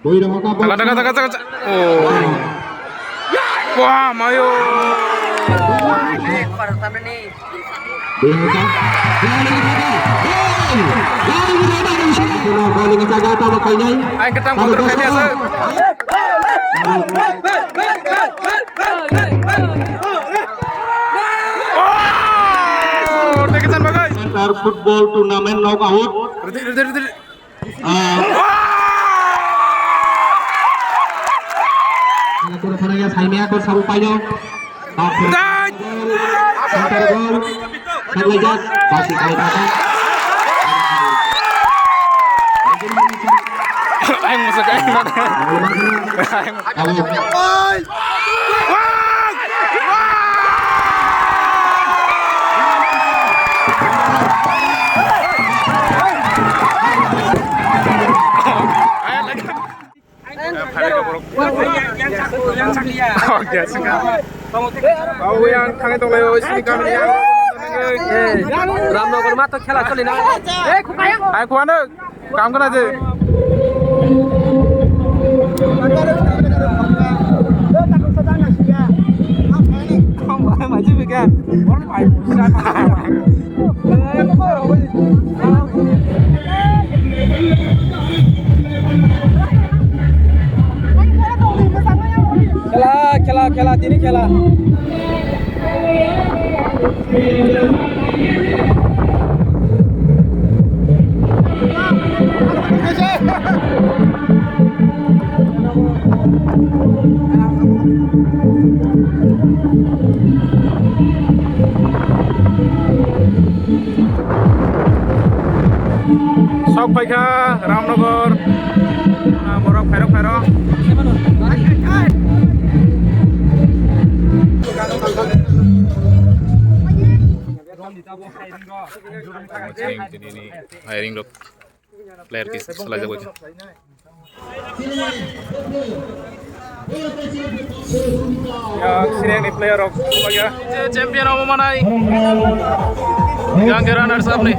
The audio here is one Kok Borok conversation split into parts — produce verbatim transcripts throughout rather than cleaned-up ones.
Kala, kala, kala, kala. Oh. Wah, mayo. Ai, ketang kontrol khaidi asa. Oh, teke chan bagai. Center football tournament knockout. Rede, rede, rede. Ah. Koro khana ya saimya kor sabu paino. Dai. Center goal. Saklai jak. Basi kali kata. Ayo musuh ayo. Ayo. Ramnagar ma to khela choli na. Ai, khwano. Kam kana je. Khela, khela, khela, tini khela. Sok phaikha Ramnagar, ah, borok phairok phairok. Hiring rok player kisa salai jagoi. Ya, sini yang ni player rok, apa ya? Champion apa mana? Yang ke runners up nih.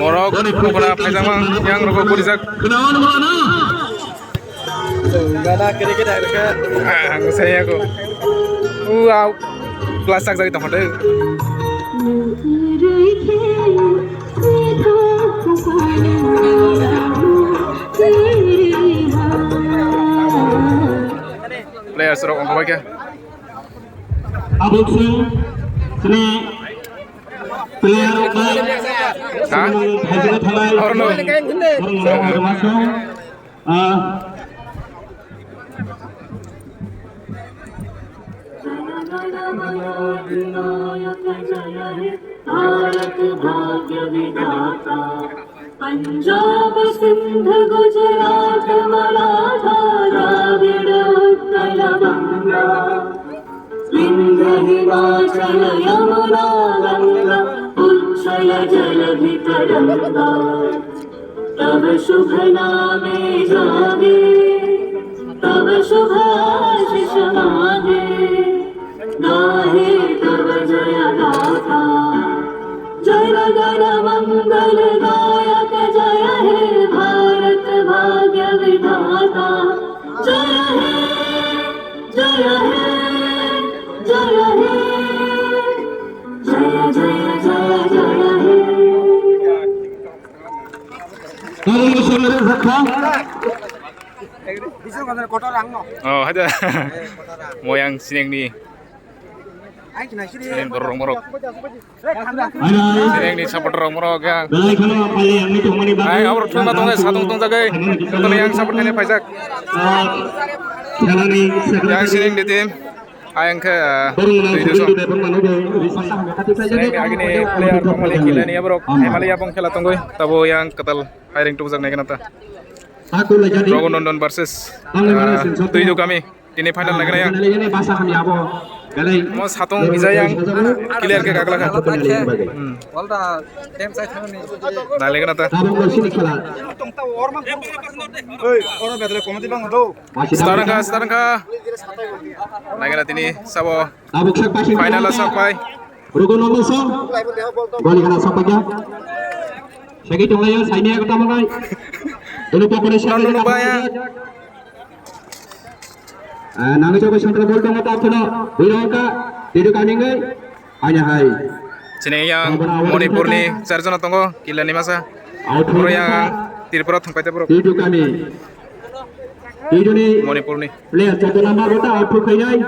Borok bukula phaijama yang rokok kurijak. Gana kiri kiri kiri. Ah, ang saya aku. Wow, glass sak jagi tongkha deh. Players rok ongkha bai khe. Abuk sung sini. Player rok bai. Ha? Hajira thalai. Orno. Orno rok masuk. Ah. Punjab, Sindh, Gujarat, Maratha, Dravid, Uttal, Banga. Vindhya हिमाचल यमुना गङ्गा उच्छल जलधितरङ्गा। तव शुभ नामे जागे, तव शुभ आशिष मागे, गाहे तव जय गाथा। जन गण मंगल दायक जय हे भारत भाग्य विधाता। जय हे, जय हे, जय हे, जय जय जय जय हे। Oh, ada. Moyang sinengni. Sineng borok morok. Sinengni supporter rok morok ya. Belai kheno pali ang ni tongmani bagwi. Ai, abro thuma tonge, satung tong jagai. Totoni yang support ni phaijak. Yang sinengni team. Ayang khe, ah, borok mwnang twi sugwi dusong. Twi borok mano bo. Sinengni agini player tongmani kilani aborok. Himali abong khela tongoi. Tabo yang ketal hiring tubujak nai kanata. Aku lagi. Rogo Nondon versus, ah, Twidu kami. Tini final lagi na yang. Ini bahasa kami abo. Belai. Mo satong bijayang clear khe kaglakha. Hmm. Nailegna ta. Tabuk no sini khela. Starangkha, starangkha. Naigena tini sabo. Tabuk sak pasing final o sakpai. Rugun Nandon song. Goli kana sakpai ya. Segi tonglayo, saimia kota manai. Dulu pokore Nandon sakpai. Nubaya. Ah, nangwi jagwi central ball tongo ta phano. Buirok ka, Tidu Kami ngai. Hanya hai. Chini yang Manipur ni char jona tongo, kila ni masa. Out. Boro yang Tripura thangpai ta boro. Tidu Kami. Tidu ni Manipur ni player char number bota out khainai.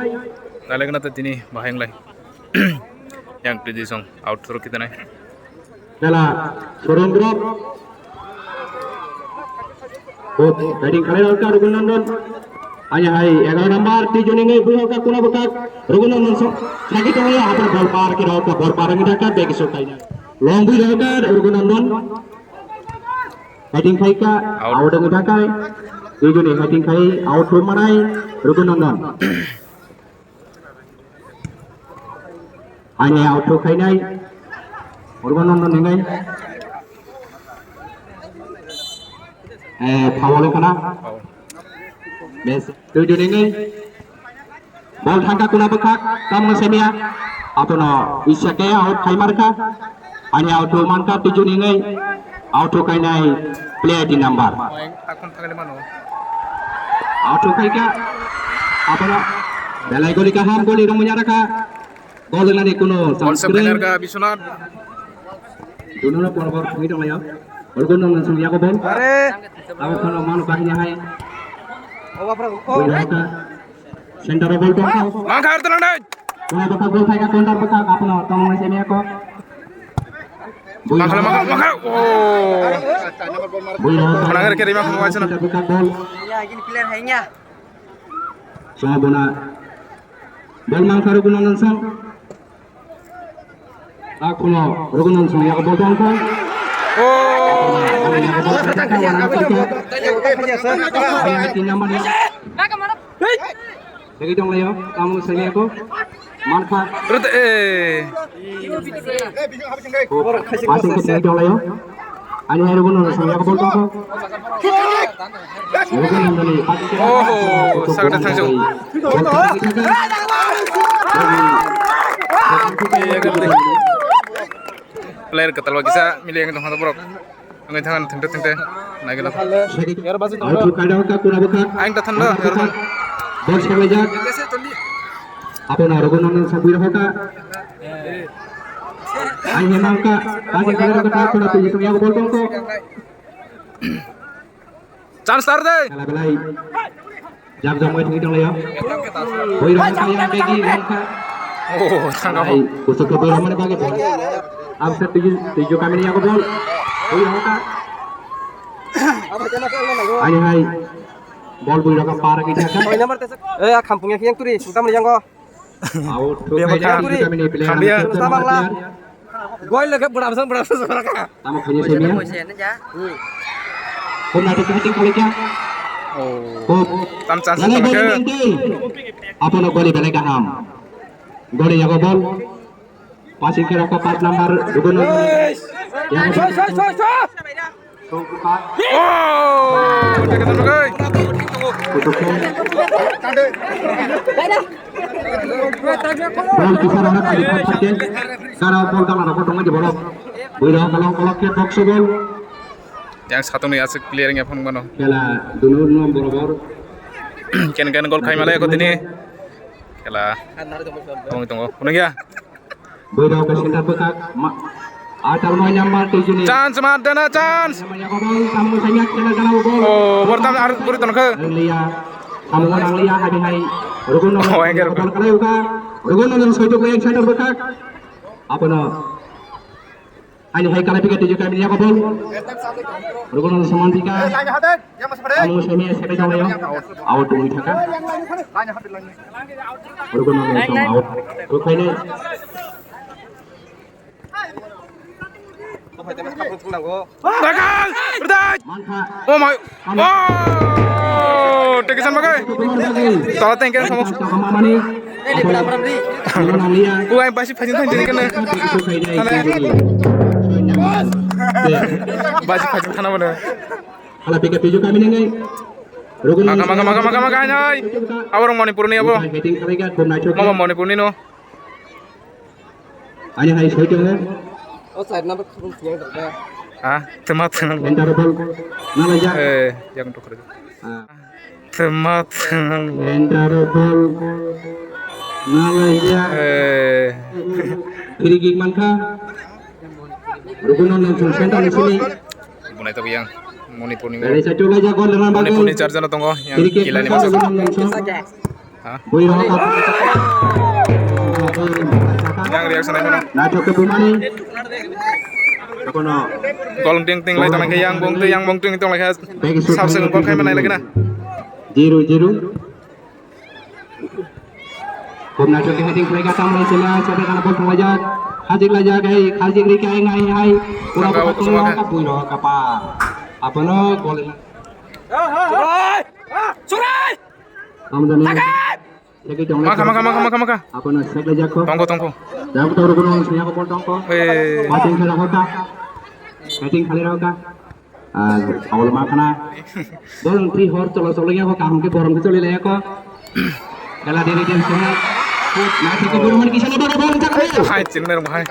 Nailegna ta tini bahai wnglai. Yang Tidu song out thoro kitanai. Bela Surendra. Hop, batting khalai rok Rugun Nandon. Hanya hai egaroh number Tidu ni ngai buihoka kuna bwkhak Rugun Nandon so. Sagi tongwi apa ball par khe rok ball par ngi dakha bag so kaina. Long buihoka Rugun Nandon. Batting khaika out ngi dakha. Tidu ni batting khai out manai Rugun Nandon. Ani auto khainai. Urban Nandon ningai. Eh, foul wngkha na. Bes, Tidu ningai. Ball thangkha kuna bwkhak, tamo semiya. Abono Isake out khaimarkha. Ani auto mankha Tidu ningai. Auto khainai player di number. Auto khaikha. Abono belai goli kaham, goli rwmanya rakha. Gol wngnani kuno chance kwrwi. Bishwanath. Dunono porobor thangwi tonglaio. Urban Nandon song yago ball. Are. Abo khano mano bahini hai. Oba pra. Center o ball tongkha. Mangkha artana dai. Kuna bwkhak ball phaikha, counter bwkhak, abono tongmani semiya ko. Mangkha, mangkha, mangkha. Oh. Buino. Mana kere kere mangkha, mangkha, mangkha. Center bwkhak ball. Ya, gini player hai nya. Chuma bona. Ball mangkha Rugun Nandon song. Akhuno Rugun Nandon song yago ball tongkha. Oh. Tin number ya. Segi tonglaio, tamo segi ako. Mankha. Rute, eh. Masing ke segi tonglaio. Ani hai Rugun Nandon song yago ball tongkha. Rugun Nandon ni. Oh, sagata thangjak. Player katal ba kisa mili yang tong borok. Ang thang thang thang thang. Nagila. Ayo, kaida ka kuna bwkha. Ang ta thang da. Bos kalaijak. Apo na Rugun Nandon sabui rohoka. Ang hemang ka. Pagi kala ka ta kuna tu jisung yago bol tongko. Chance tar de. Kala belai. Jam jam wai thangwi tonglaio. Boi rok kaya begi rangkha. Oh, thangkha. Ai, kusuk ke boi rok mani bagi bol. Abse tuju, tuju kami ni yago bol. Boi rok ka. Ani hai. Bol boi rok para kita kan. Eh, khampung yang turi, sutam yang ko. Out. Bebak kami ni player. Kambia. Sutam Allah. Gol lagi berapa sang berapa sang berapa. Tamo khaye se miya. Kom na to kati kali kya? Oh. Kom. Tam chance. Belai goli nangdi. Apono goli belai kaham. Goli yago bol. Passing ke rokha paanch number Rugun Nandon. Yago bol. Oh. Jaga tunduk, oi. Kutuk. Bol kisar anak kali pakai. Karena bol tangan aku tunggu di bawah. Bui dah kalau kalau ke box bol. Yang satu nih asik player yang phone mano. Kela dulu nomor bor. Ken ken gol khai malai aku tini. Kela. Tunggu tunggu. Kuning ya. Bui dah ke center bwkha. Atal mai number tujuh nih. Chance mar dena chance. Yang banyak bol, kamu saya kena kena bol. Oh, bertam ar beri tanah ke. Liya. Kamu orang liya hari hari. Rugun Nandon. Oh, yang kira. Bol kali uka. Rugun Nandon soi tu yang center bwkha. Apa no? Ani hai kala pika tujuh kami liya bol. Rugun Nandon saman pika. Kamu semi semi jauh ya. Out dulu thaka. Rugun Nandon song out. Rukai ni. Dagal! Berdai! Mankha. Oh my. Oh! Tekisan bagai. Tala tengken sama. Mani. Kuai basi phajin thang jini kene. Basi phajin thana mana. Hala pika tuju kami nengai. Maka, maka, maka, maka, maka, hai, hai. Abo rong Manipur ni abo. Mama Manipur ni no. Ani hai soi tongo. O side number khurung siyang da. Ha, tema tema. Enter ball. Nala ja. Eh, yang tuker. Ah. Tema tema. Enter ball. Nala ja. Eh. Free kick mankha. Rukuno nang sung center ni sini. Bunai to yang Manipur ni. Dari satu lagi gol dengan Manipur ni bagus. Charge na tongo yang. Free kick kila ni mankha, masa. Rukuno nang sung. Ha? Bui rok. Yang reaction ai mana? Nacho ke bumani. Kono. Gol ting ting lai tong khe yang bong ting, yang bong ting tong lai khe. Bagi sub sub sub gol khai manai lagi na. Zero zero. Kom nacho ke heading play ka tam lai sila, sila kana bol thang lai jak. Khajik lai jak, hei, khajik ri kai ngai hai. Pura Tangka pura bok tong semua lai ka. Bui rok kapa. Apono gol. Surai! Surai! Kamu jani. Sakit! Sakit dong. Maka, maka, maka, maka, maka. Apa na sakit aja kok? Tongko, tongko. Jangan tahu rukun orang sini aku pun tongko. Eh. Batting kali raka. Batting kali raka. Ah, awal makna. Bolong tri hor cholo cholo ya kok kaham ke borong ke choli le ya kok. Kala diri din sini. Nanti ke borong kisah ni baru borong cakap. Hai, cing merong hai.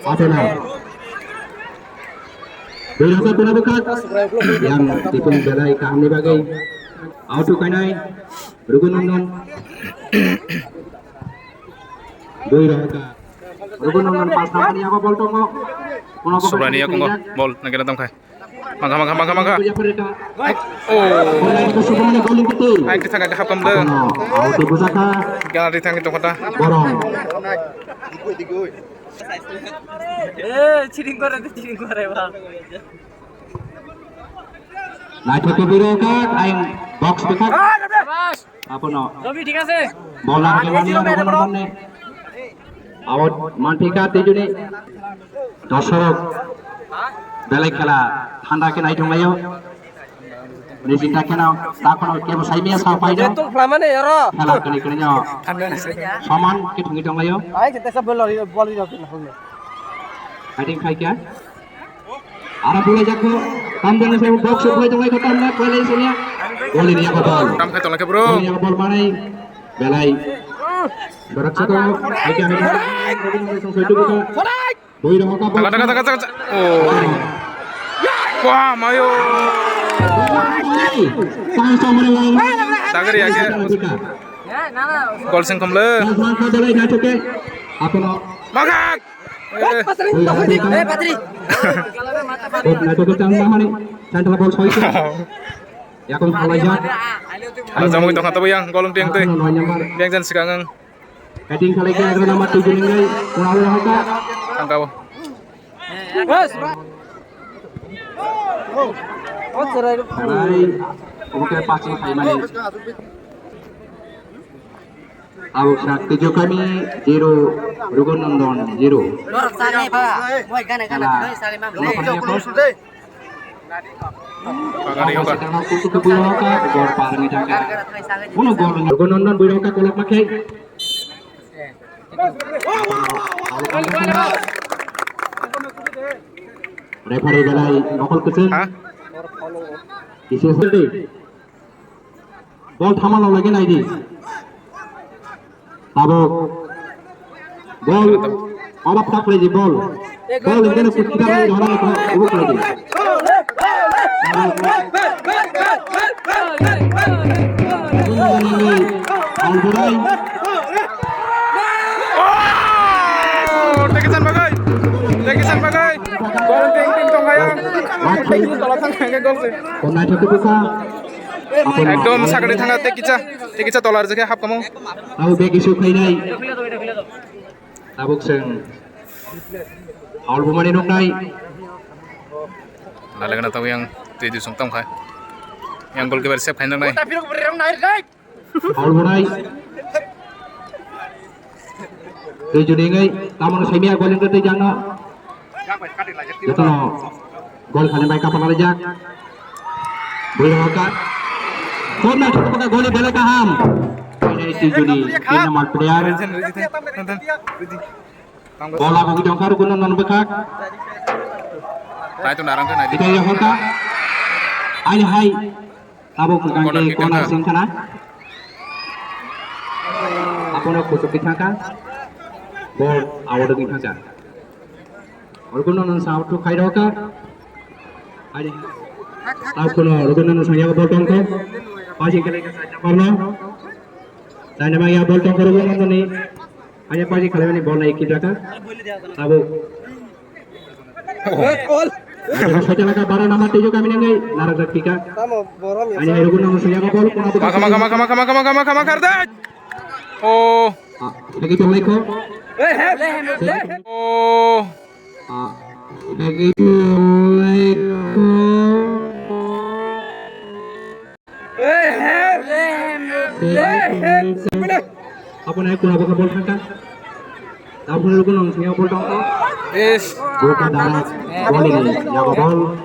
Apa na? Dui rasa pura bukat. Yang tipung belai kaham ni bagai. Auto kanai. Rugun nonton. Dui rasa. Rugun nonton pas namanya apa bol tongo. Subrani ya kongo bol nang kena tongkai. Mangka mangka mangka mangka. Oh. Ai kita kagak hapam le. Auto busaka. Gana di tangki tongkota. Borong. Eh, chiring kore, chiring kore, ba. Naithok biro kak, aing box bekak. Abono. Robi, thik ase. Bol na ke mani na bono mani. Out manthika tejuni. Dosorok. Belai khela thanda ke naithok layo. Ni sinta kena, ta kono kebo saimia sa paino. Betul, pelamane, yoro. Khela kani kani nyo. Saman ke thungi tong layo. Ai, kita sa bol, bol, bol, bol. Fighting khai kya? Ara pulai jakho. Tam jang sa box boy tong lai kho tam na, koi lai sumia. Goli ni ako bol. Tam khai tong lai khe, bro. Goli ni ako bol manai. Belai. Berak sa to. Hai kya hai. Boi rok ka. Taka, taka, taka, taka, taka. Oh. Wah, mayo. Tang sa mare lai. Dagari ya ke. Gol sing komle. Tang sa ka belai na choke. Apono. Magak. Eh. Patri. Eh, Patri. Bot na choke tang mahani. Tang bol soi. Yakung khalai jak. Ala jamui tong kha tabo yang golong tiang tei. Yang jan sikang ang. Kating khalai ke agra nama tujuh ninggai. Kurang haka. Tangkau. Bos. Oh, serai. Serai. Oke, passing khai mani. Abuk sak tujuh kami zero, Rugun Nondon zero. Norok sanai ba, moi gana gana Kala. Doi sanai mam. Norok sanai ba. Pagari yoga. Kutu kutu yoga, gor parang jaka. Uno gor. Rugun Nondon bui yoga kolok makai. Referee belai nokol kuching. Ha? Isi sendiri. Bol thaman log lagi naidi. Tabuk. Bol. Obak tak lagi bol. Bol ini kena kuching lagi orang itu. Ubuk lagi. Alburai. Oh, tekisan bagai. Tekisan bagai. Gol ting ting tong hayang. Tekisan tola thang hayang gol se. Kona jatuh buka. Ekdom sakri thanga tekicha. Tekicha tolar jekhe hap kamo. Au begi sukhainai. Tabuk seng. Foul bumani nuknai. Lalegna tau yang tui dusung tong khai. Yang goalkeeper save khai nuknai. Foul bunai. Tui juni ngai. Tamang semia goling ke tui jangno. Jotono gol khani bai kapal rijak. Bui rohorkha. Corner thok baka goli belai kaham. Tijuni, tin number player. Bola bagi dongkar guna non bekak. Tai tu narang kan adi. Kita ya hoka. Ai hai. Abo kagangke corner sing kana. Apono kusuk di thangka. Bol award di thangka. Rukuno nang sao tu khai roka. Ani. Tau kuno rukuno nang sangya bol tongko. Pasi kele ka side number no. Side number ya bol tongko rukuno nang ni. Ani pasi kele ni bol nai kita ka. Abo. Sotela ka bara number tujuh kami nang nai. Narak dak tika. Ani rukuno nang sangya bol kuno. Maka maka maka maka maka maka maka maka. Oh. Ah, lagi tu lagi ko. Oh. Ah, lagi tu lagi ko. Apa naik kuna baka bol thangka? Apa naik kuna nang sini bol thangka? Is. Buka darat. Bol ini, ya bol.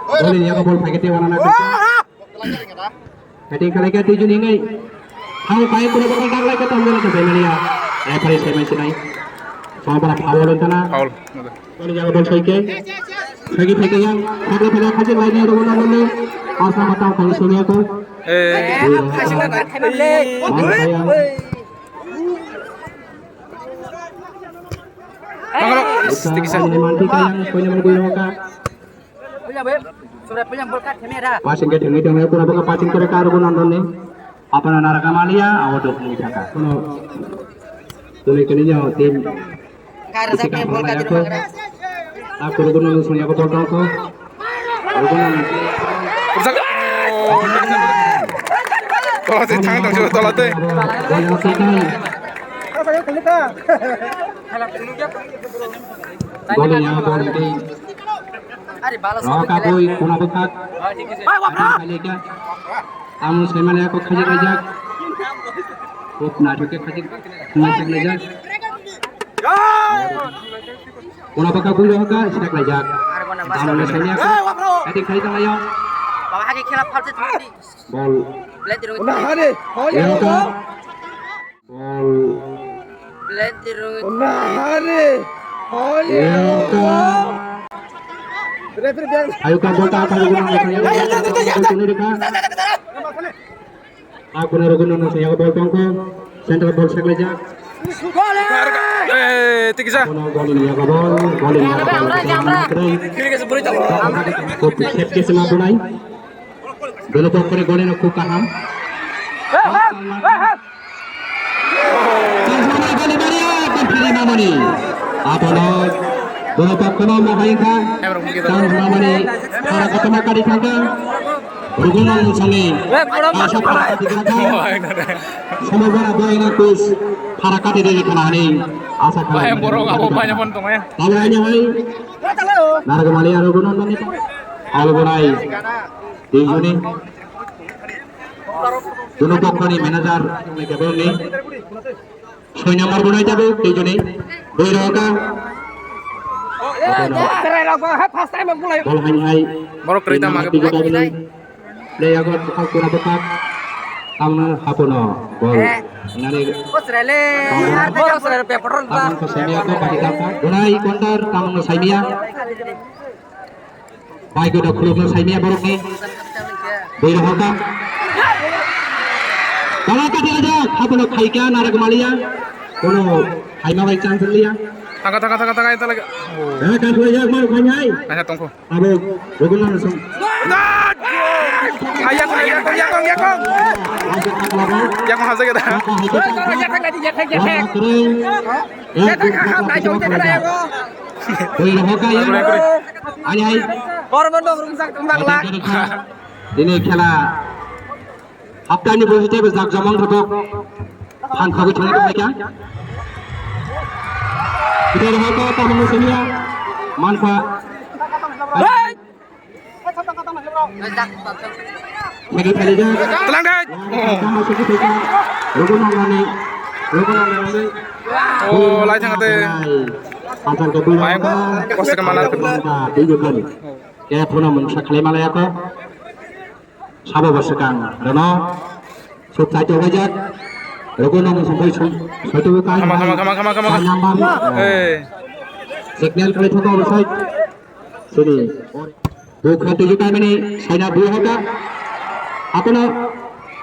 Bol ini ya bol pakai tiwana nak. Heading khalai kha twijuni ngai. Hau pai pura bakal daglai kha tamjani kha saimani ya. Referee saimani sinai. Sama para foul wngkha na. Foul. Bol jaga bol soike. Soike phaikha yang. Phagla phagla khajik laini aro bono bono. Asa matang phai sini aku. Eh. Bol sayang. Bangalo. Tikisa. Ini mantika yang punya mobil lokal. Passing ke thengwi thengwi pura baka passing kere kar bo nandon ni. Apana naraka malia, awo dok ni thaka. Kono tuni kini nyo tim. Kar ja pe bol ka dir magra. Aku rugun nang sunya ko bol ko. Rugun nang. Rusak. Tola si thang thang si tola te. Bol yang sekai. Bol yang bol di. Roka boi kuna bwkhak. Adi khalika. Tamo saimani ako khajik laijak. Kok naithok khe khajik khajik laijak. Kuna bwkhak bui roka sidak laijak. Tamo saimani ako. Adi khajik laijak. Bol. Roka. Bol. Nahari. Ayo ka. Referee biang. Ayo ka bol ta apa guna. Aku na rogo nang saya bol tongko. Central bol seklaijak. Eh, tikisa. Bol ini ya bol, bol ini ya bol. Kiri ke sepuluh jam. Kop sep ke sema bunai. Dolo pokore gole na kuk kaham. Tangmani goli Maria, Putri Mamani. Abono, bono pokkono mohai kha. Tangmani, para kotoma kari thangka. Ruguno sani, asa para kati thangka. Sama bara boy na kus, para kati de kana ani, asa kha. Bayang borok abo banyak pon tong ya. Tawa nya hai. Narga Malia ruguno nani. Alo bonai. Tijuni. Duno pokkoni manager ni kebel ni. Soi number bunai jabe tijuni. Dui roka. Bol hai hai. Borok kereta mage. Play agot bukhak pura bukhak. Tamna hapono. Bol. Nani. Bosrele. Bosrele petrol ba. Tamna ko semia ko bagi tamna. Bunai kontar tamna semia. Bai goda khulukno saimia borokni. Bui rohorkha. Tala kati ajak, hapono khaikha, narag malia. Kono khaima bai chance liya. Thangkha, thangkha, thangkha, thangkha, thangkha. Eh, kan thulai jak, mar khainai. Kaisa tongkho. Abo, Raghunath Song. Ayakong, ayakong, ayakong, ayakong. Ayakong hajak ya da. Ayakong hajak ya da. Bui rohorkha ya. Ani hai. Borok no rung sak tong bangla. Dini khela haptani bwswk teibo jak jamang thapok. Phan khagwi thangwi tongkha. Bui rohorkha tahmo simiya. Mankha. Telang dai. Rogo nangani. Rogo nangani. Oh, lai thang ate. Asal ke bui. Mai ko, kose ke mana. Bui ko kani. Khe phano mungsa khlai malai ako. Sabo bo swkang rwno. Chaitok wajak. Rogo namo songkoi song. Soito kai. Khama, khama, khama, khama, khama. Sai number. Hey. Signal kali thoko besai. Sini. Bukha tuju kai mani. Saina bui hoka. Apono.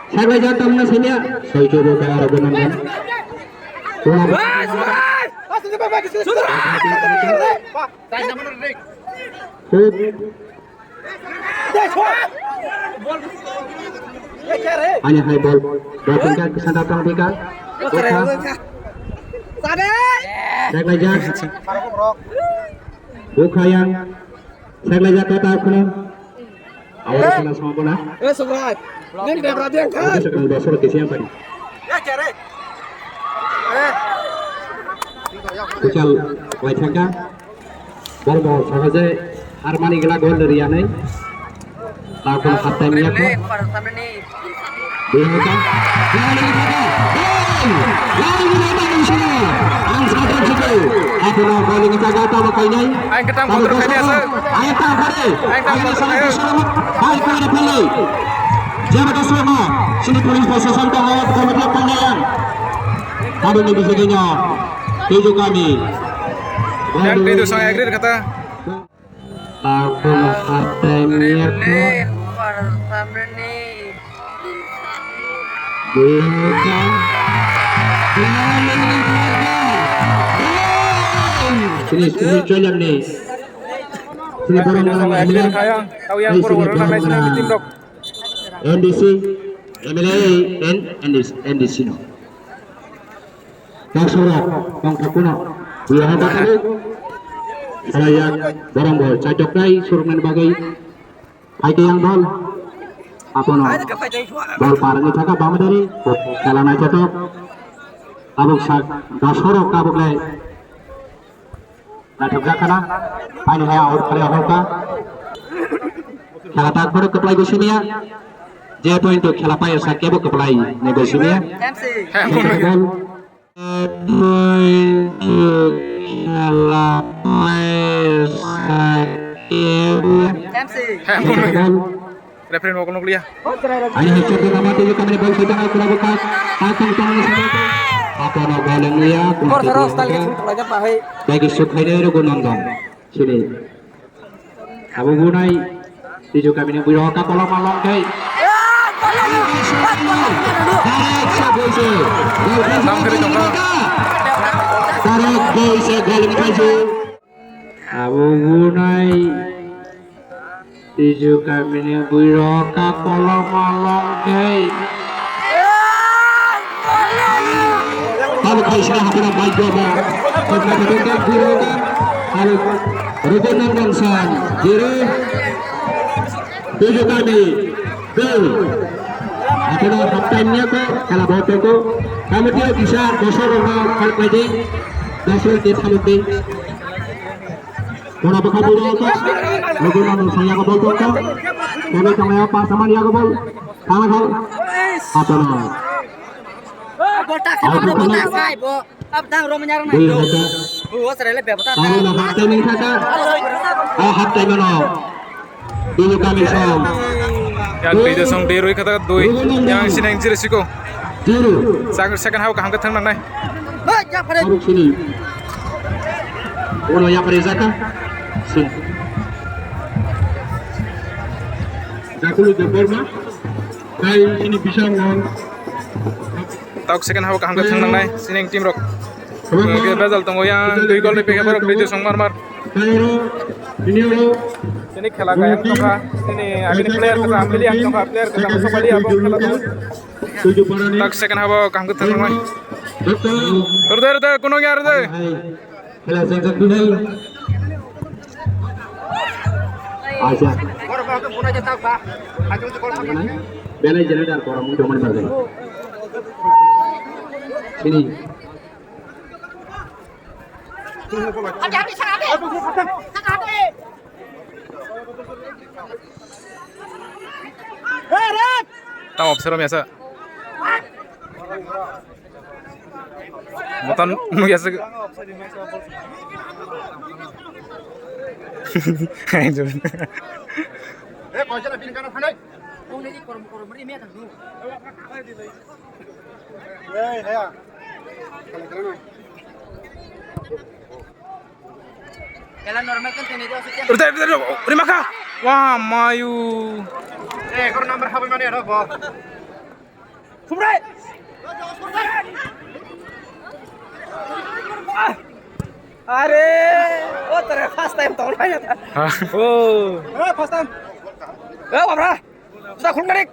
Sai wajak tamna sini. Soito bo kai rogo namo. Hub. Ani hai bol. Bol pengka kesana tang pengka. Bukha. Seklaijak. Bukha yang. Seklaijak kata aku nih. Awal kena sama bola. Eh, Subrai. Ini dia berarti yang kan. Ini sekarang dasar kesian tadi. Kuchal waithaka. Bormo sahaje harmani gela gol riyanai. Takon hatai miyako. Bihaka. Lari kita. Lari kita. Ang sadar situ. Apono gol kita gata makai nai. Ang ketang kontrol kanya sa. Ang tak hari. Ang tak kontrol kanya. Hai kau ada pilih. Jabatan selama. Sini polis posisi tengah. Kemudian penyayan. Kami ni bisa kenya. Tujuh kami. Yang itu sang agri kata. Takon hatai miyako. Bihaka. Sini sini choyang ni. Sini borong borong M L A. Kau yang borong borong M L A sini tim dok. M D C, M L A and M D C, M D C no. Kaksora, tong thakuno. Buya ha bakari. Halayak, borong bol, chaitok kai, surungan bagai. Hai ke yang bol. Apono. Bol parang ni thaka bama dari. Kala nai chaitok. Tabuk sak, dasoro tabuk lai. Naithokjak khana, paini hai out khlai ahorka. Khela tak phano kwplai bo simiya. Je point khela paiyasa kebo kwplai ni bo simiya. Khela paiyasa kebo. Referee no nukliya. Ani hai chwng tongma tei kamani bol soi tongma kura bwkha. Asong tongma soi tongma. Apono bol wngya. Bor saro style ke sung tonglaijak ba hai. Bagi sukhaini rogo nondong. Sini. Abo bunai. Tiju kamini buiro ka kolom malong kai. Tarek sa boise. Tam kiri tongkha. Tarek boise gol wngkha. Abo bunai tiju kamini buiro ka kolom malong khe. Abo khaisina hapra bai joba. Kota kota buiro ka abo Rukunandon San. Jiri tiju kami. Dui. Akhirnya half time nya ko, kala botong ko. Kami dia bisa bosor roma kal pedi. Dasar dia kami pedi. Kona bakal botong ko. Lagu nang saya ko botong ko. Kami tengah apa sama dia ko bol. Kalah kal. Apa no? Botak sama botak sai bo. Abdang rom nyarang nai. Dui hoka. Buo sere le bebota. Tamo na half time ni thaka. Ah, half time no. Dui kami song. Yang beda song dui rui kata dui. Yang sini yang jiri siko. Jiri. Sang second half kaham kethang nang nai. Hei, ya pare. Aruk sini. Uno ya pare jaka. Sin. Jakulu Debbarma. Kai sini bisa ngon. Tok second half kaham khe thang nangnai sining team rok. Hwnkhe bejal tongo yang dui gol ni pekhe borok video song mar mar. Sini khela kaya wng tongkha, sini abini player kasa amili ang tongkha, player kasa musok bali abo khela tongo. Tok second half kaham khe thang nangnai. Rwdai rwdai kuno ya rwdai. Khela sengkha final. Acha. Belai jena dar korom mui domani bagwi. Sini. Tamo observe mesa. Motan nugya se. Rite, rite, rite, rima kha. Wah, mayu. Eh, kor number habai mani aro bo. Subrai. Are, oh, tara first time tong lai ya. Ha? Oh. Eh, first time. Eh, wabra. Sudah khulung tarik.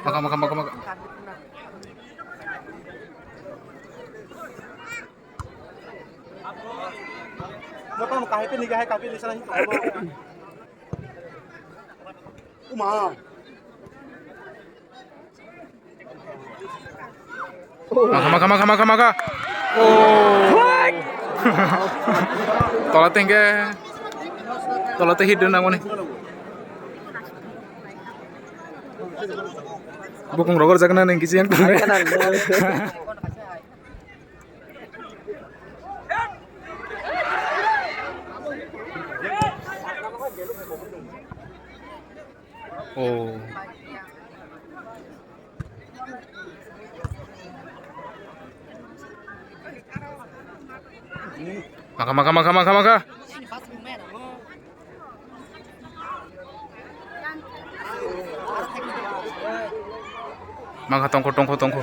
Maka, maka, maka, maka. Motom kahai pe ni kahai kapi ni sana ni. Uma. Maka, maka, maka, maka, maka. Oh. Tola tengke. Tola te hit dun nangmani. Bukung rogor jakna neng kisi yang. Oh. Maka, maka, maka, maka, maka. Mangkha tongkho, tongkho, tongkho.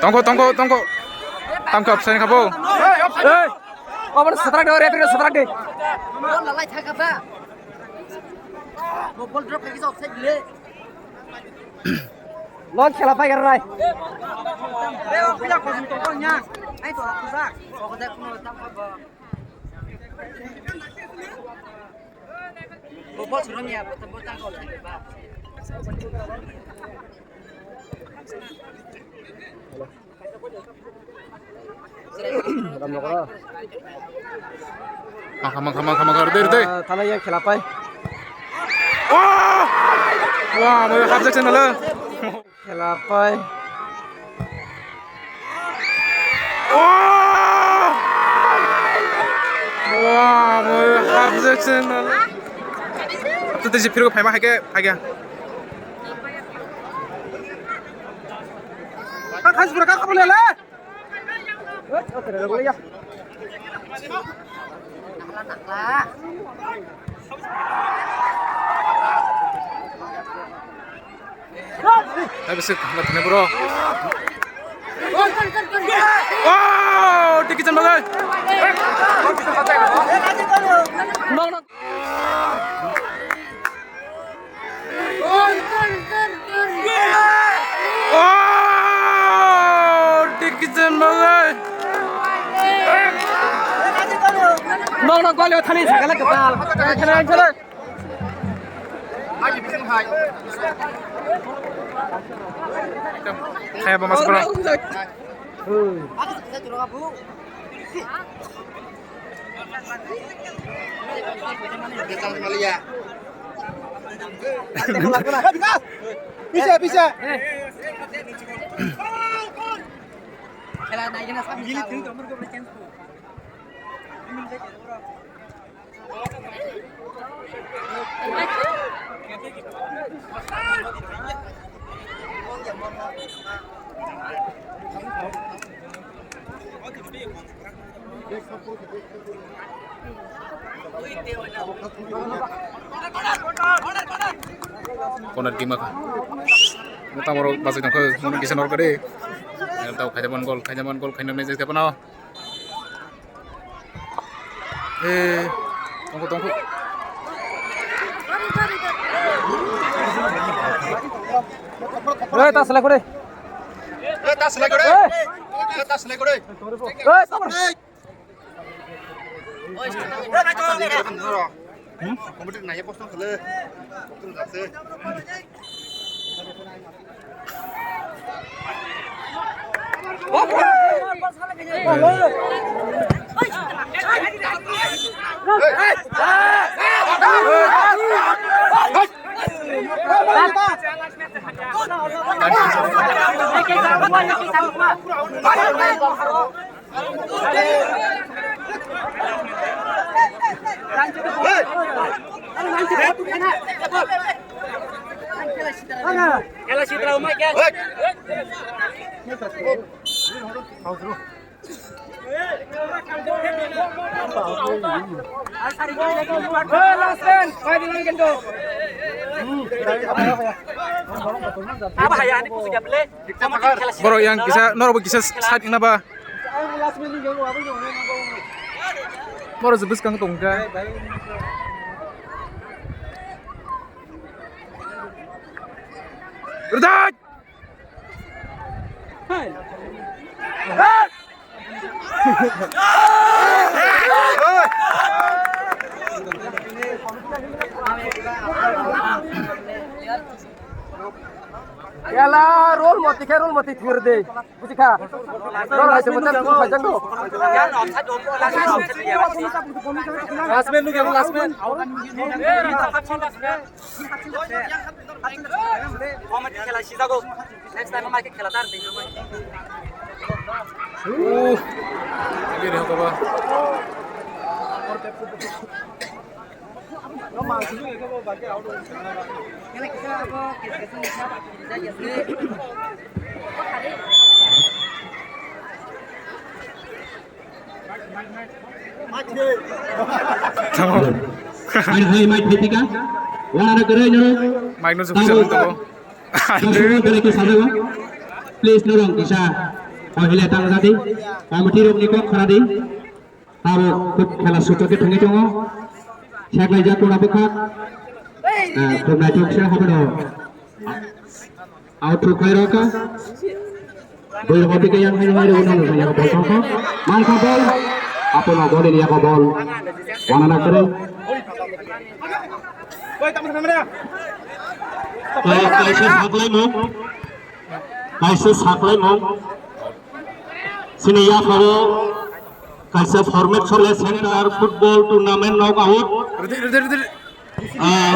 Tongkho, tongkho, tongkho. Tamkha offside kha bo. Hey! Obo satrak de, referee satrak de. Bol lalai thaka ba. Bol drop kisa offside le. Lon khela pai gar rai. Re o pila khosum to kong nya. Ai to khosum. Khosum de kuno tamkha ba. Makha, makha, makha, makha, rde, rde. Ah, thala ya khela pai. Oh! Wah, mo hap jak channel. Khela pai. Oh! Wah, mo hap jak channel. Tete si phirgo phaima haike, haike. Ka khas bura ka khabole le. Hai, besik, nggak kena, bro. Oh, Diki Chan Bagai. Oh, Diki Chan Bagai. Nong nong gol thani sagala katal. Thani thani. Hai, apa mas bro? Bisa, bisa. Corner kick ma kha. Tamo rok bachai tong kha, mano kisa nor kade. Tamo khaida man gol, khaida man gol, khaina nai jai tepana. Eh, tongkho, tongkho. Eh, ta selai kore. Eh, ta selai kore. Eh. Eh, ta selai kore. Eh, sabar. Hmm? Computer nai post khale. Borok yang kisa, norok bo kisa side wngna ba. Borok se bwskang tong kha. Rwdai! Yala, rol mati khe, rol mati thir de. Buji kha. Rol hai se mata tu phai jang do. Last man lu, last man. Comedy khela sijago. Next time ma khe khela tar di. Uh. Ini dia coba. Hai, hai, mic phai tika. Wana na kere nyo. Mic no sukse nang tabo. Dosok belai khe sajao. Please norok kisa. Ohile tang jadi. Committee rok ni kok khara di. Abo khub khela suchok khe thangwi tongo. Seklaijak kona bwkhak. Eh, khub naithok se habono. Out thuk khai rokha. Bui rokha bike yang hai hai rokha nang yang bol tongkha. Mangkha bol. Apono goli ni yakho bol. Wana na kere. Kaisa saklaimung. Kaisa saklaimung. Sini yaphao kaisa format sole center football tournament knockout. Rwdi, rwdi, rwdi. Ah.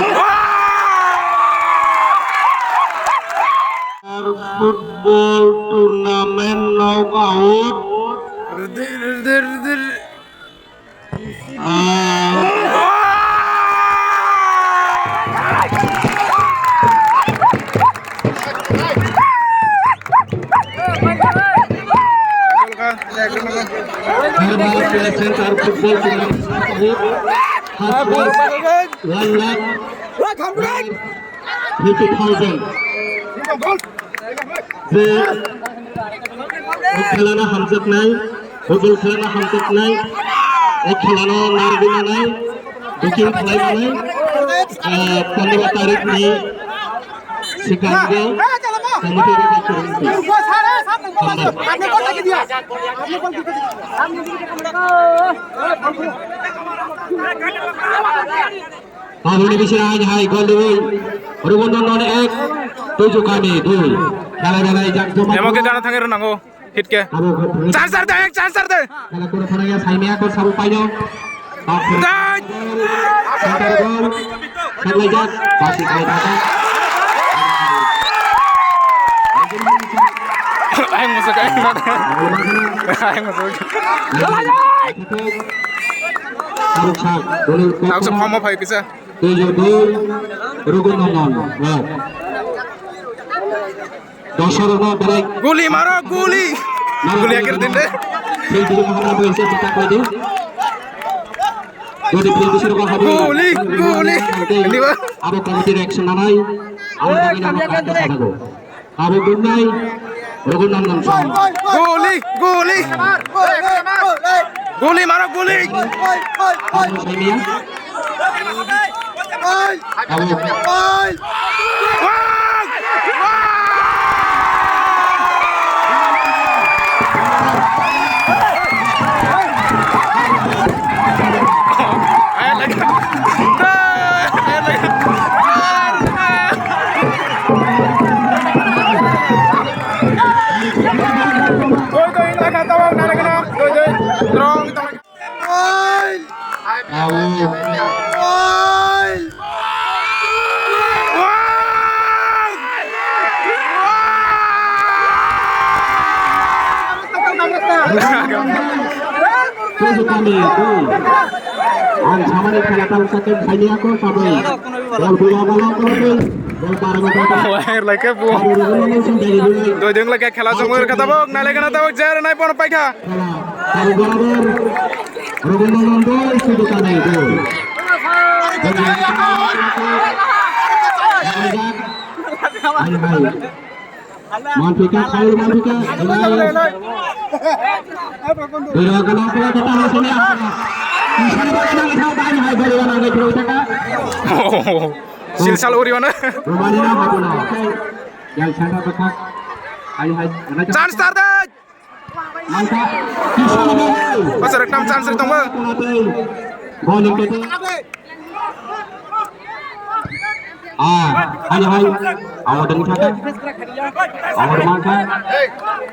Football tournament knockout. Rwdi, rwdi, rwdi. Center football tournament. First prize, one lakh fifty thousand. Je o khelano hamjaknai, football khelano hamjaknai, o khelano narwgwi manai, booking khlai manai, ah, pondro tarikni sikango committee ni daityo rwngwi tong. Hambai. Aboni bising hai hai gol dui. Rugun Nondon ek, Tuju Kami dui. Belai belai jak joma. Emo ke gana thangwi rwnango. Hit ke. Abo gol thangwi. Chance ar de, ek chance ar de. Kala kuro thangya saimya gol sabu paino. Dai. Center gol. Sablai jak. Pasi kali kata. Ayo masuk, ayo masuk. Ayo masuk. Arok sak, dole. Arok sak, pamo phai kisa. Tujuh dui, Rugun Nondon. Wow. Dosor no belai. Guli maro, guli. Maro guli akhir din de. Field dulu mahana bo ise petak lagi. Guli, guli. Ini, Pak. Abo committee reaction nanai. Abo kami nama kata kata go. Abo gunai, Rugun Nondon song. Guli, guli. Guli maro, guli. Abo saimia. Abo. Samani khela tang sakin saini ako sabai. Bol bula bala ko bol. Bol para bala. Wah, like bu. Doi deng like khela jong wer kata bok, nai like na tabok, jer nai pon paikha. Khela, khela barabar. Rogo nongon doi sudu kanai doi. Hai, hai. Mantika, Khairul Mantika, Ibrahim. Biro kena kena kena hasilnya. Bisa dipakai lagi, tahu, tahu, hai, biro kena kena kena. Silsal uri mana? Rumah ni nama pun. Yang sana petak. Hai, hai. Chance tar dai. Mangkha. Bisa dipakai. Pasar ekdam chance ri tongma. Bowling kete. Ah, hai, hai. Awar deng thaka. Awar mangkha.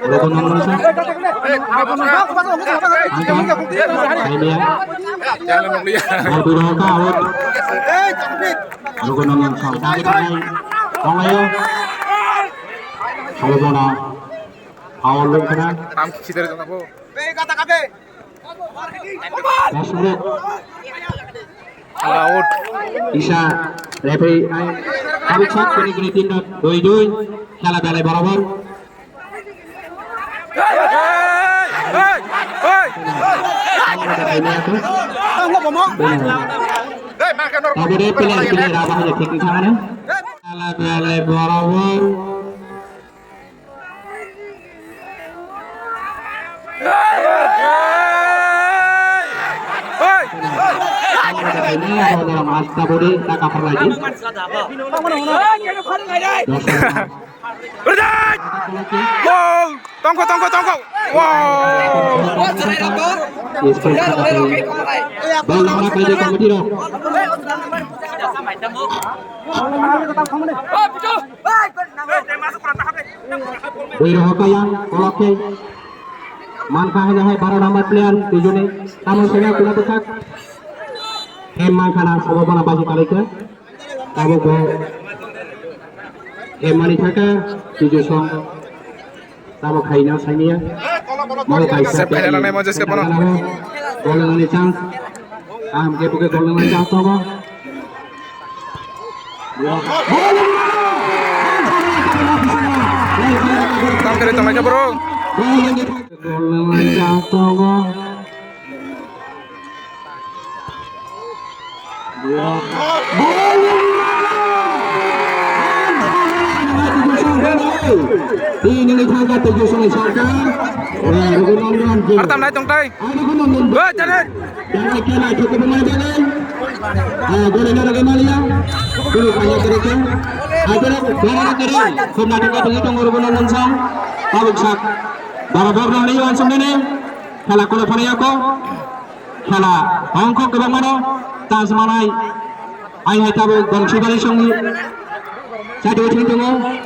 Rogo nongon sa. Mangkha. Hai, dia. Awar deng thaka, awar. Rogo nongon sa. Hai, hai. Awar bona. Awar deng thaka. Tam kisi dari tengah, Bu. Out. Isa referee ai. Tabuk sak kini kini tin dot doi doi. Khela belai barabar. Tabuk de player player apa aja kiki sana. Khela belai barabar. Asta bodi tak kapar lagi. Wow, tongko, tongko, tongko. Wow. Bol nangma kaide committee rok. Bui rohok kaya, kolok khe. Mankha hai hai baro number player, twijuni. Tamo sanya kuna bwkhak. Hem mankha na sobo bona baji kalaikha. Tamo bo. Hem mani thaka, twijo song. Tamo khaina sanya. Mau kaisa. Sep khaina nangnai mo jeske bono. Bolongni chance. Kaham khe bwkhe golnangni chance tongo. Tam khe tongnaikha bro. Golnangni chance tongo. Tini ni thangka tujuh song sangka. Artam nai tongtai. Oi, jangan. Yang lagi lah cukup pemain jalan. Ah, boleh nak lagi malia. Dulu banyak kerja. Ada nak boleh nak kerja. Kumna tunggu tunggu tunggu rumah nonton sang. Tabuk sak. Barabar nang liwan song nene. Khela kono phani ako. Khela hongkok kebang mano. Chance manai. Ai hai tabuk bangsi bari song. Satu sing tunggu.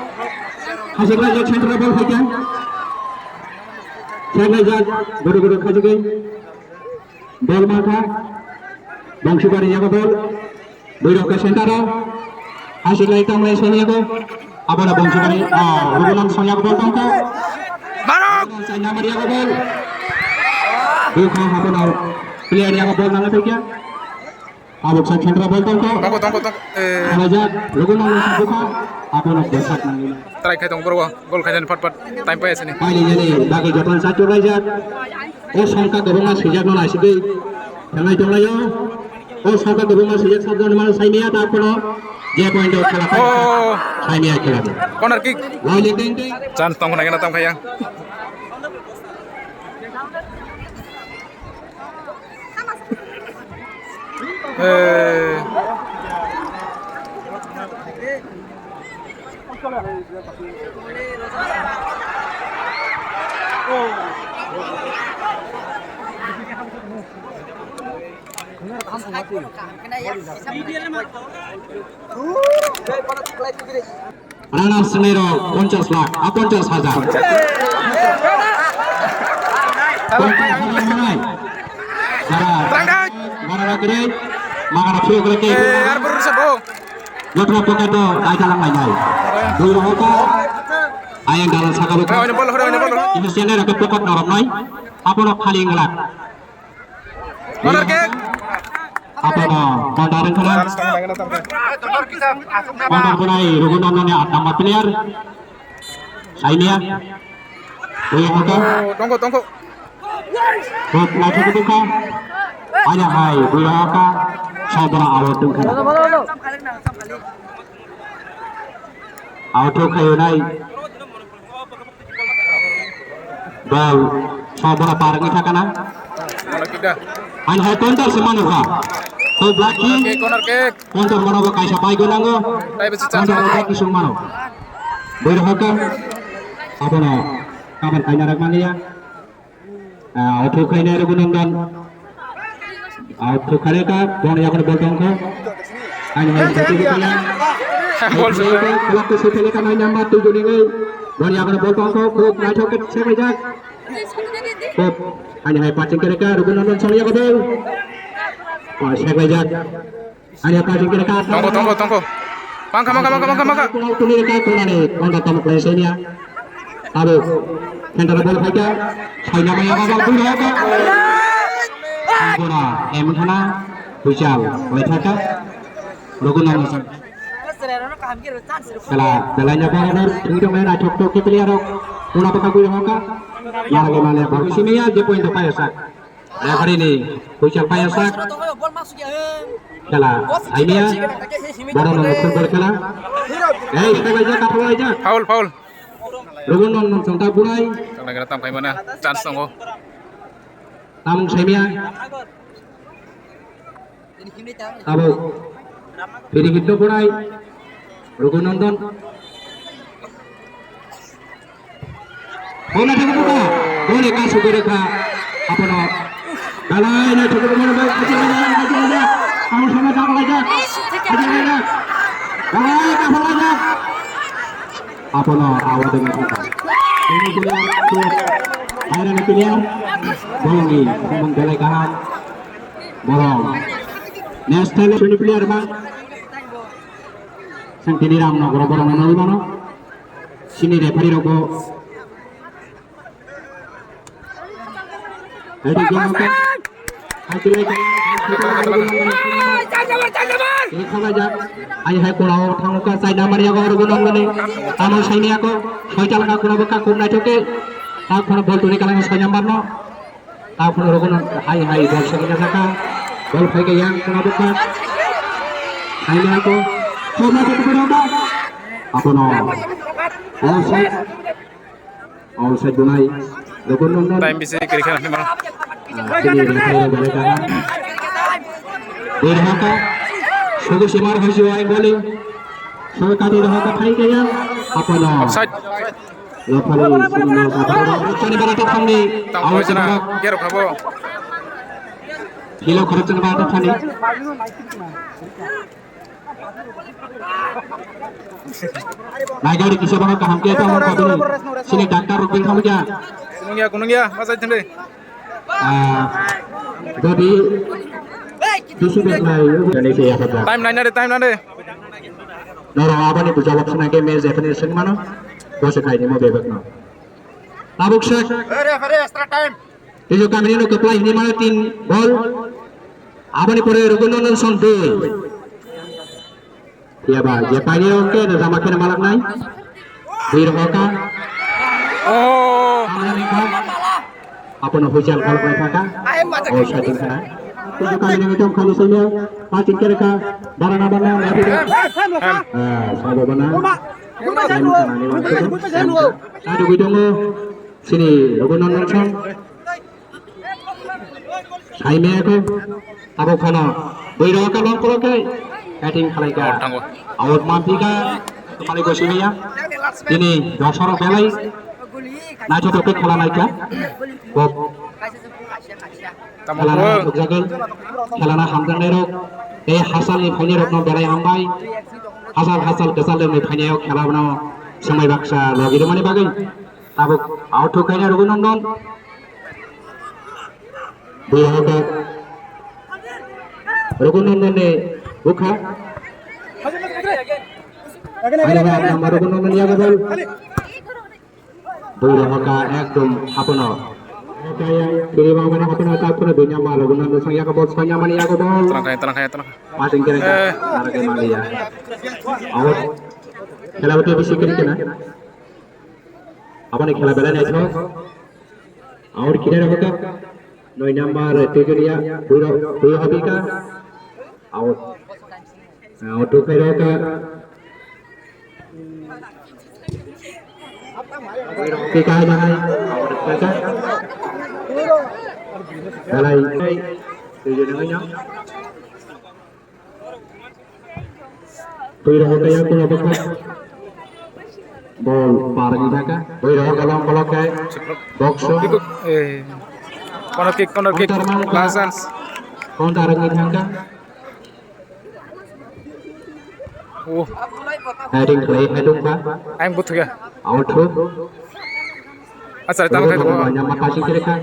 Hasil raja central ball khaikha. Central jak. Guru guru khajugi. Bol mankha. Bongsibari yago bol. Bui rok ke center o. Asik lai tang lai soni yago. Abono Bongsibari, ah, Rubulon soni yago bol tongkha. Barok. Sai number yago bol. Bukha abono player yago bol nang thikya. Abok sa center bol tongkha. Tongkha, tongkha, tongkha. Eh. Khalajak, Rubulon bukha. Abono besak nang. Try khai tong bro. Gol khainani pat pat time pai asini. Paini jani bagwi jotono chachu raijak. O songkha kwbangma swijak no naisidi. Thangnai tonglaio. O songkha kwbangma swijak sabjani mano saimaya ta kono. Je point o khela pai. Oh. Saimaya khela. Corner kick. Lai le ding ding. Chance tong khna kena tam khaya. Eh. Runners ni rok ponchas lakh, ah, ponchas hajar. Ponchas hajar manai. Jara, jara kiri, magana phiyok reke. Eh, ar buru sabo. Jotra pocket o dai talang lai nai. Dui rohok o, ayang dalan saka bo. Hore, hore, bol, hore, hore, bol. Ini sene rok pocket norok nai. Apono khali ngelak. Corner kick. Apono counter wngkha na. Counter bunai Raghunath Nani aat number player. Saimia. Uya hoka. Oh, tongko, tongko. Hop, laithok bukha. Aya hai, buya hoka. Sobra out wngkha na. Out khayo nai. Bal, sobra parangwi thakana. Ano hai counter se mano kha. To blaki. Corner kick, corner kick. Counter mano bo kaisa pai go nango. Tai besi chance. Counter attack ni sung mano. Boy hoka. Abono. Kabar kaina rak mania. Ah, auto khaina Raghunath Nandon. Auto khare ka, bon yakon bol tongkho. Ani mai sati ko pala. Bol sung. Kelak ko sete le ka mai number tu juni ngai. Bon yakon bol tongkho, khub naithok ke se mai jak. Khub, ani mai passing kare ka, Raghunath Nandon song yakon bol. Oh, se mai jak. Ani apa jingkir ka. Tongko, tongko, tongko. Mangkha, mangkha, mangkha, mangkha, mangkha. Tuni ka kunani konda tam khlai senia. Abo. Center ball phaika. Saina maya baba bura ka. Bura em khana. Bujal. Lephaka. Raghunath Nandon. Kela, belai nya baba bor. Tungdong mena chok chok ke player rok. Kuna baka bura ka. Mara ke mane bor. Senia je point paya sak. Referee ni huisal paya sak. Khela saimia. Borok no football khela. Ei, sabaijak, kaphalaijak. Foul, foul. Raghunath Nandon chonta bunai. Tangna kena tam khaimana. Chance tongo. Tamung saimia. Abo. Piri hito bunai. Raghunath Nandon. Bola thangwi buka. Bola kasu gori kha. Apono. Dalai na thangwi buka. Ang sama tak lagi. Dalai kasu lagi. Apono awal dengan kata. Ini dia tu. Akhirnya pilihan. Bolongi. Ngomong dalai kaham. Bolong. Next time sini player bang. Sangtini ram no borok borok no nangwi mano. Sini referee rok bo. Hai di gong ka. Hai di lai ka. Ini khala jak. Ai hai kora o thango ka sai namar ya gor gunam gani. Tamo sai ni ako. Soi chala ka kuna baka kun nai thoke. Ta khona bol tuni kala soi namar no. Apono Raghunath hai hai bol sakina saka. Bol phaika yang kuna bukha. Hai na ko. Koma ko ko ba. Apono. Offside. Offside bunai. Raghunath Nandon. Time bisi kiri khana ni mano. Ah, sini referee balik kanan. Di Rohaka. Sugu Simar hoisi wai boli. Sugu kati Rohaka phaika yang. Apono. Offside. Referee sini no kata. Sini bara tong ni. Tang ko sana. Gero khabo. Hilo khorok sini bara tong ni. Naigari kisa bana kaham ke tong ko. Sini daktar rok bing khamu ja. Kunung ya, kunung ya, masai thende. Ah, jadi tisu bek nai. Indonesia ya kata. Time nai nade, time nade. Noro abani bujawab suna ke me Japanese sing mano. Bose khai ni mo bebek no. Tabuk sek. Referee, extra time. Tijo kamini no keplai hini mana tin gol. Aboni pore Raghunath Nandon dui. Ya ba, je paini rok ke jama kena malak nai. Dui rok ka. Oh. Apono hujan kalau kai thaka. Oh, shooting kana. Tijo kamini no tom khali sini. Pacing kere ka. Barana bana. Ah, sabo bana. Time kana ni waktu. Time ka. Tadu gudungo. Sini Raghunath Nandon song. Saimaya ko. Abo phano. Bui rok ka long kolok kai. Batting khalai ka. Out thango. Out manti ka. Kepali ko sini ya. Ini dosor belai. Nacho toke khala nai ka. Bob. Tamo khala na ko. Thukjago. Khala na hamjak nai rok. Tei hasal ni phaini rok no belai hambai. Hasal hasal kesal ni phaini rok khala bana. Samai baksa logi mani bagai. Tabuk out kaina Raghunath Nandon. Bui hoka. Raghunath Nandon ni bukha. Ayo ba nama Raghunath Nandon ya gabal. Bui hoka ekdom hapono. Kaya, kiri bang mana hapna tak pura dunya malu guna dosang ya kabol sanya mani ya kabol. Terang kaya, terang kaya, terang kaya. Masing kiri Eh. Nara kaya mali ya. Out. Khela bete bisi kiri kena. Aboni khela belai naithok. Out kiri rokha. Noi number Tejulia, Buiro, Buiro Habika. Out. Out to Buiro ka. Buiro Habika hai bahai. Out to Buiro ka. Belai. Tejulia. Twi rok kaya kuna bwkha. Bol parni thangkha. Twi rok long block khe. Box. Eh. Corner kick, corner kick. Last chance. Counter ni thangkha. Oh. Heading khlai, heading kha. Ang buthuya. Out through. Acha, tamo khai. Nyama passing khe kha.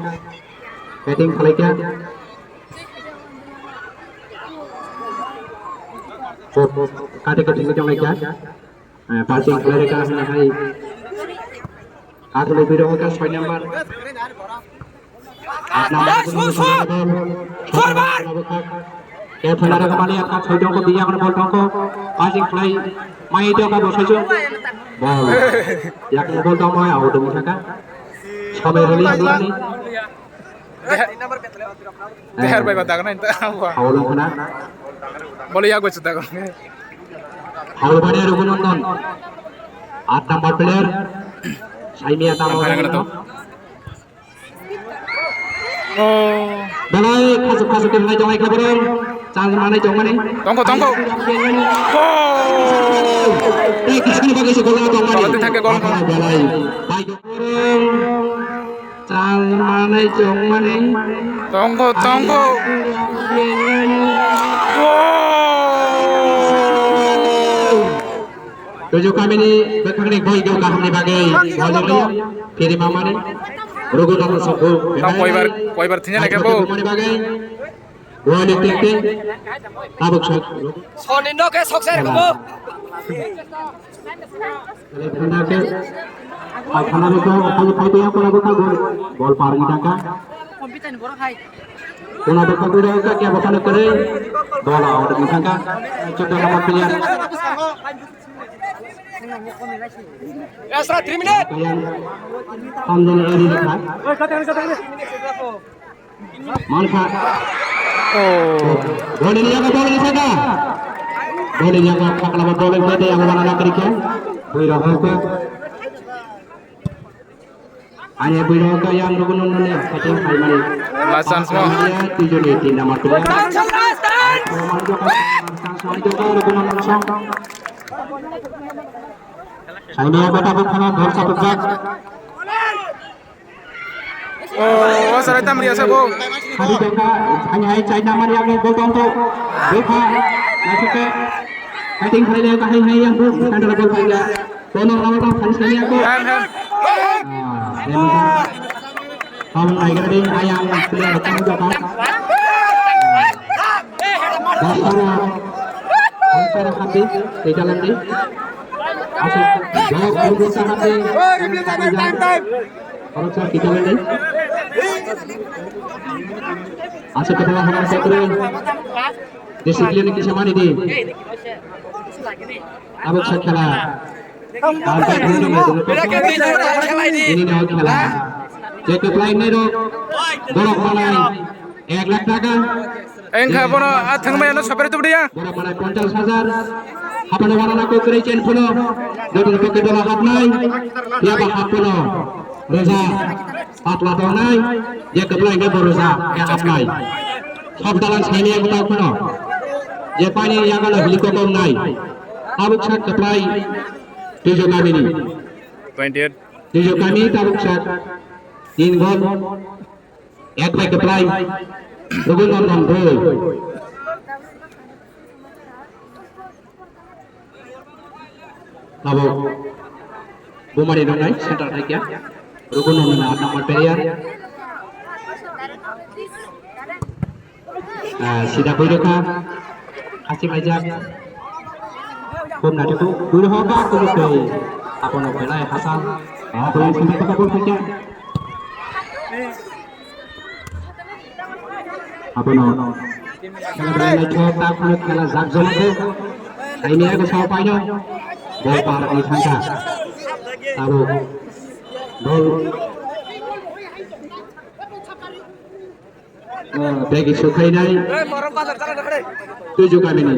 Heading khlai kha. Kate kate ni jong lai kha. Eh, passing khlai kha hwnwi hai. Athlai biro kha soi number. Aat number. Forward. Ke phana ra kha mani aat soi jong ko biya ko bol tong ko. Passing khlai. Mai jong ko bosai jong. Bol. Yak bol tong mai out dong kha. Samai rili dua ni. Deher bai ba dagan nta. Hawlong khna. Bole yak bai dagan. Hawlong bani Raghunanan. Aat number player. Saimia tamo. Oh. Belai khasuk khasuk khe belai jongai khe borok. Chance manai jongmani. Tongkho, tongkho. Oh. Tei kisini bagwi se gol tongmani. Tongkho, tongkho, gol. Belai. Bai. Chal manai chong mani. Tongkho, tongkho. Wow. Tuju kamini bwkhakni boi do kaham ni bagwi. Boi do kaham. Phiri mamani. Rugu tongkho sokhu. Tong koibar, koibar thinya lagi, bo. Mani bagwi. Wali tengteng. Tabuk sok. Soni no ke sok ser ko. Bol parni thangkha. Kuna bwkha gura wngkha khe bwkhano kwrwi. Bol out wngkha. Chwda number player. Extra three minute. Tamjani eri wngkha. Mankha. Oh. Bol ni yago bol ni saka. Bol ni yago pakla bol ni saka yang mana nak keriknya. Bui rohok. Ani bui rohok yang rukun nunde. Kacang hai mani. Last chance mo. Tujuh ni tin nama tu. Last chance. Last chance. Rukun nunde. Saini bata bukana bol sapujak. Oh, sarai tam ria sabo. Hari tengka, hanya hai China mani yang bol tongko. Bukha, nasuke. Fighting khlai le kahai hai yang bu, kan dalam bol khlai ya. Kono lawan tong kan sini aku. Hem, hem. Ah, hem. Kamu naik ding ayang player kamu japa. Basara, basara hati, di jalan di. Asal, jawab, tunggu sangat di. Time, time, time. Orang sa kita lagi. Asa kepala hana sekre. Disiplin kita mana di? Abuk sa khela. Ini naw khela. Jacob Lai Nero. Borok manai. Ek lakh taka. Engkha bono a thangmaya no sapre tubdiya. Borok manai ponchash hajar. Hapano wana na kokre chen phuno. Joto pocket dola hapnai. Yaba hapno. Reza. Patla tongnai. Jacob Lai ne bo reza. Ya hapnai. Sab dalan saini ya kota phuno. Je pani ya galo helicopter nai. Tabuk sak kaplai. Tujo kamini. Twenty eight. Tujo kami tabuk sak. Tin gol. Ek bai kwplai. Rugul Nandon bro. Abo bumari nungnai center hai kya. Rugul Nandon aat number player. Ah, sida bui rokha. Haching laijak. Khum nati tu bui rokha ka tu tu. Apo no belai hasal. Ah, belai sida kata bol hai kya. Abono khela belai naithok, ta kheno khela jak jomok khe. Aini ego sao paino bol par ni thangkha. Abo bol, eh, bagi sukhainai. Tuju kamini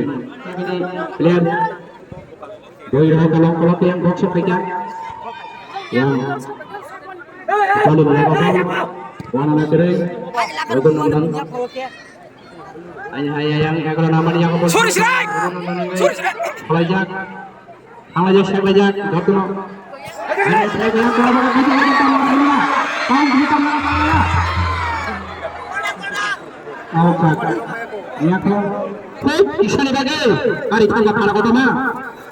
player. Boi rok kolok kolok yang box o khaikha. Yang bali bala bala wana na kere. Rogun Nandan. Ani hai yang ekro namani yang. Sorry, Sirai! Sorry, Sirai! Khlaijak. Khlaijak, seklaijak. Jotono. Ani seklaijak, kola bala khaijak, khaijak, khaijak. Tang kita mana kaya. Aukha. Yaklo. Kok isani bagwi. Ari thangka phara kotorma.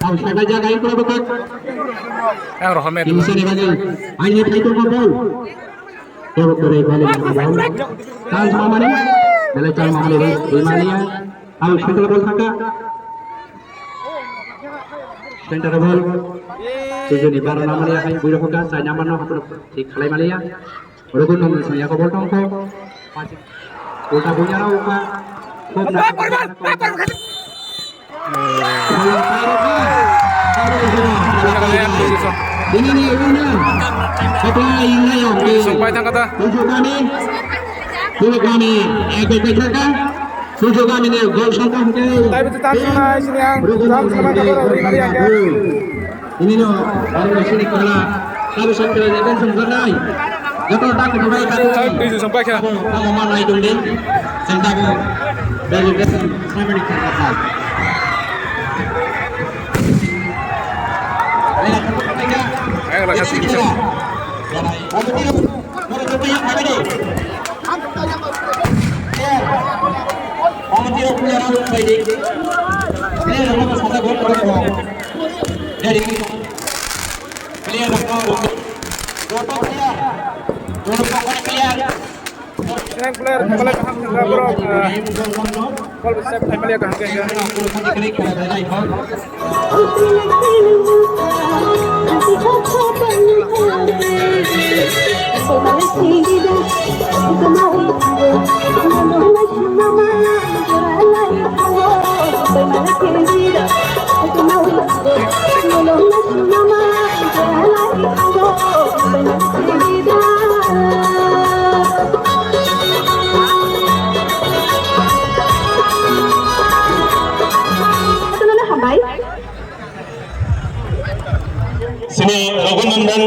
Tang seklaijak, ain kola bala. Yang rohome. Isani bagwi. Ain ye thai tongma bol. Tebok kore bali bala bol. Tang mamani. Bale tang mamani bol. Imania. Tang seklaijak bol thangka. Center ball. Sejoni baro namani akai buiro hoka, chai number no hapro thik khalai maliya. Rogun Nandan song yako bol tongkho. Ulta bunya rao uka. Khub na. Ini ni winner. Setelah ini yang di. Song pai thangkha ta. Tujuh kami. Tujuh kami. Ekoi koi thangkha. Sujok amini gol songkha hwnkhe. Taibo tang thangna sini ang jam sama kabar ori mari ang. Ini no, baru sini kena. Kalau songkha ni kan songkha nai. Joto tak kedua itu. Taibo songkha kena. Kamu mana itu deh? Sentabu dari dari sama ni kena. Ayo lah kasih. Kamu tidak. Yang player, player kaham khe borok, ah, bol save khlaimaliya kaham khe. Hambai. Sini Raghunandan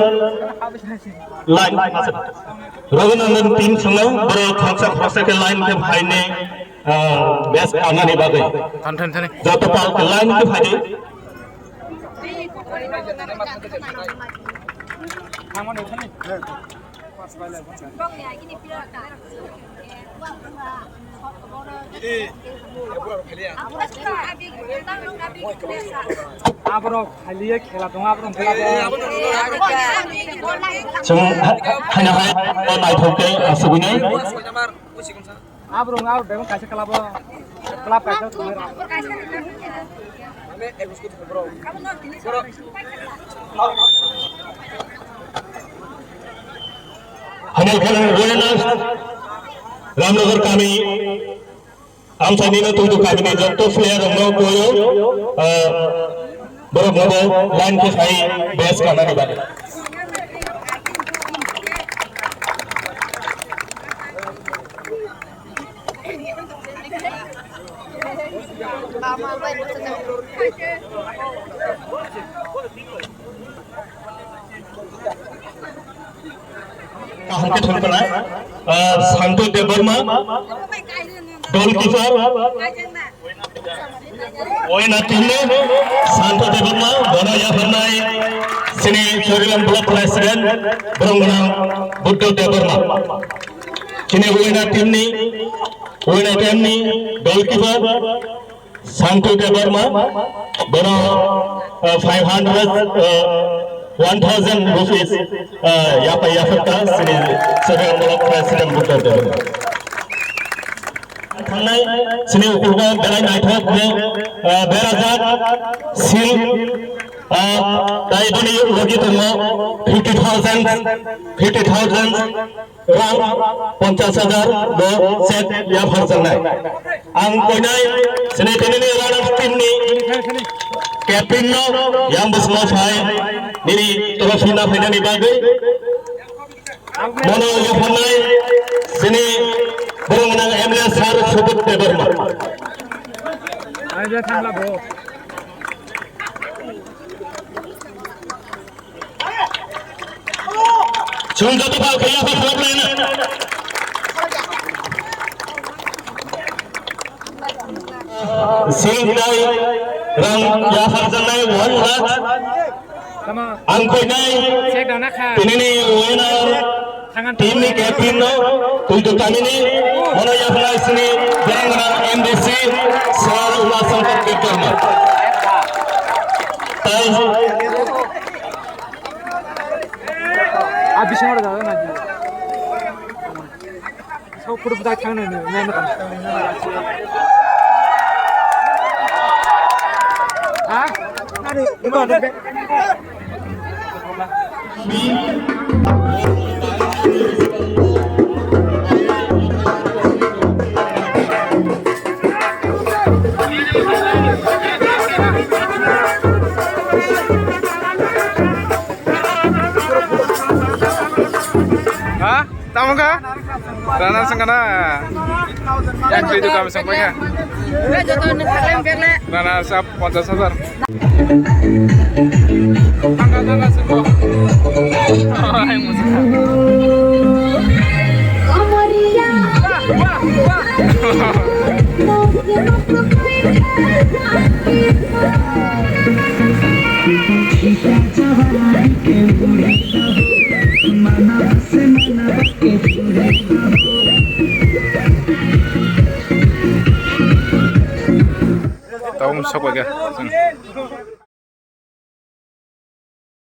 line. Raghunandan team swngo, borok khoroksa khoroksa khe line khe phaine, ah, match kanani bagwi. Than, than, than. Joto pal khe line khe phaidi. Aborok khaliya khela tongo, aborok khela tongo. Chwng ha-, ha-, haino hai o naithok khe asugwini. Aborok, aborok bebak kaisa club o, club kaisa o tongo. Hamilkhalang Royal Ramnagar kami, amchaini no tuidu kami ni joto player rok no koyo, ah, borok no bo line khe sai base kana ni bagwi. Kaham khe thangkana, ah, Santu Debbarma, goalkeeper. Oina team ni Santu Debbarma, bono yapharnai chini Chorilam Block President, borok gwnang Buddho Debbarma. Chini oina team ni, oina team ni goalkeeper Santu Debbarma, bono, uh, five hundred, uh, one thousand rupees, uh, yapai yapharkha chini Chorilam Block President Buddho Debbarma. Thangnai chini ukulgo belai naithok khe, ah, berajak sil Ah, tai boni logi tongo fifty thousand, fifty thousand rang, ponchas hajar bo cheque yapharjaknai. Ang koinai sini tinini runner team ni captain no yang bwskango phai nini trophy na phainani bagwi. Bono yapharnai sini borong nang M L A sir Subodh Debbarma. Chwng joto pha khe yapha khlai na. Sini tai rang yapharjaknai one lakh. Ang koinai tinini winner team ni captain no, Kuitu tamini, bono yapharnai sini Berangra M D C, Sir Umashankar Debbarma. Tai. A bisingo rwjak na. Sok photo budai thang nang nang. Ha? Ha? Tamo kha? Runner wngkha na? Yang twi duka misong paikha. Runner up ponchas hajar. Thangkha, thangkha, sengko. Tabuk sok bai khe chwng.